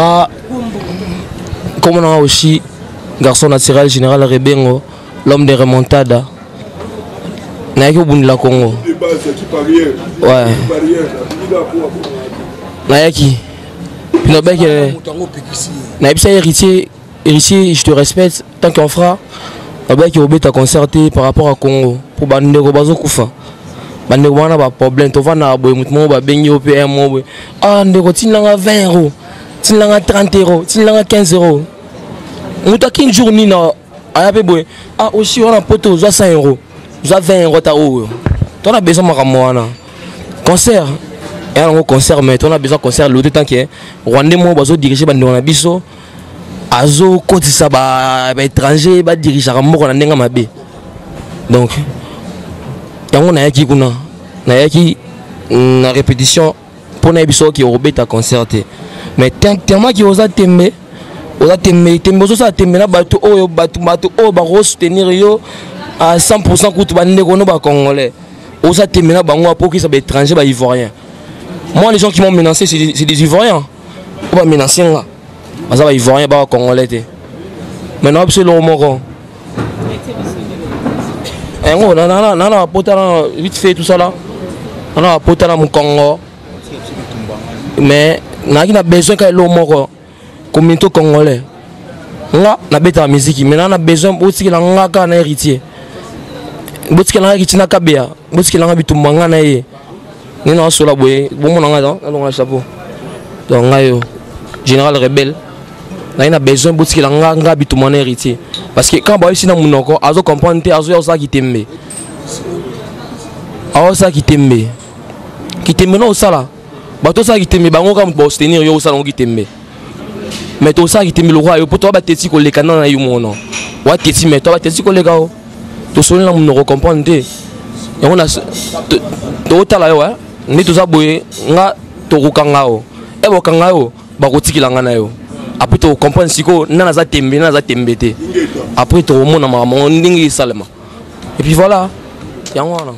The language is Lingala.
Nga kombo na nga aussi garçon naturel, général Rebengo, l'homme de remontada. Nayaki kobundela Congo. Ouais, nayaki nalobaki, nayebisa Héritier: Héritier, je te respecte tant qu'un frère. Nalobaki obeta concert te par rapport à Congo, mpo bandeko bazokufa, bandeko wana baproblème. Tovandaka boye, motu moko babengi yo mpe moko boye: ah ndeko, tindanga 20 euro, tindanga 30 euro, tindanga 15 euro. Moto akini jour nini aya mpe boye: ah aussi wana poto, ozwa 100 euro, ozwa 20 euro. Ta oyo tona besoin makambo wana. Concert eya nango concert, mais tona besoin concert lote tant que Rwandais moko bazodirige bandeko na biso, azokotisa baétranger, badirigeaka mboka na ndenge mabe. Donc yango nayaki kuna, nayaki na répétition mpo nayebi soki okobeta concert te. Mais tellement ki oza tembe, oza tembe tembe, ozosala tembe na bato oyo, bato oyo bakosoutenir yo à 100. Kutu bandeko no bacongolais, oza tembe na bango, apokisa baétranger, baivoirien. Moi, les gens qui m'ont menacé, c'est des Ivoiriens. Oyo bamenace nga baza baivoirien, baka congolais te. Maintenant biso eloko moko yango na bapota na vite fait, tout ça là, na bapota na mokongo. Mais nazalaki na besoin kaka eloko moko: communauté congolais. Nga nabetaka miziki, mais naa na besoin botikela nga kaka na Héritier, botikela nga Héritier na Kabeya, botikela nga bitumba nga na ye. Nde nasola boye, bomona nga nalonga chapeau. Donc ngai oyo général rebelle, naye na besoin botikela nga bitumba na Héritier, parce que quand bayebisi na monoko, azo comprendre te. Azoya osala kitembe, aosala kitembe, kitembe na osala bato osala kitembe, bango kaka moto baosoutenir yo. Osala yango kitembe, mais tosala kitembe lokwa yo, mpo toa bateti koleka nana na yo mono wa teti, mais toa bateti koleka o tosoli na monoko, comprendre te. Yango totala yo nde toza boye. Nga tokokanga yo, e bokanga yo, bakotikela nga na yo. Après tokocomprendre sikoyo nani aza tembe, nani aza tembe te. Après tokomona makambo ndenge esalema. Et puis voilà, yango wana.